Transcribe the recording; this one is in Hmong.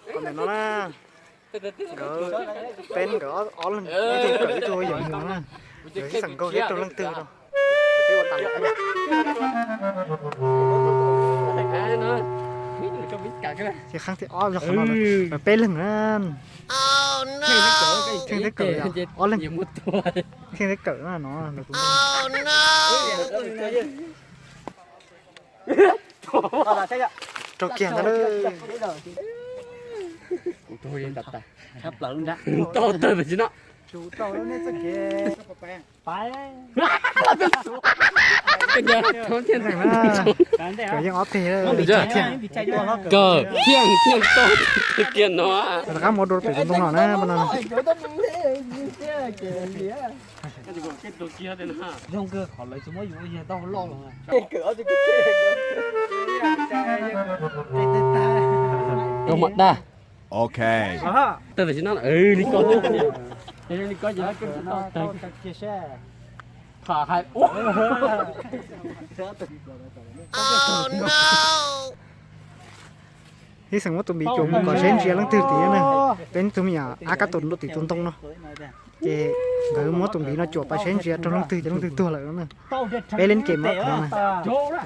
Qhov ntawm no na, nkawd, peb nkawd ob leeg, ib tug kawm ib tug yawm mus na, nkawd ib xeem nkaug ib tug leej twg no. Ces qhab thib ob yog qhov no, peb leeg na. Theej thiab kawm, ob leeg. Theej thiab kawm no, no. Raug kiag ntag. Tau tawg pes tsis no. Kawm yeej ob peg, kawm thiaj tau kiag no. Rov qab mus dua pem tus ntoo no na, no. Rau mam dag. Ok. Tawg tam sim no, li ko, li ko. Tham hais. Ib xeem muab tus npiv cuam mus kom saib ntsia leej twg tim na. Peb tus me nyuam ab kab tus nruab tim tus ntoo no. Ces nkawd muab tus npiv no cuam pais saib ntsia rau leej twg ces leej twg tuag lawm no na. Peb leej kev mab no na.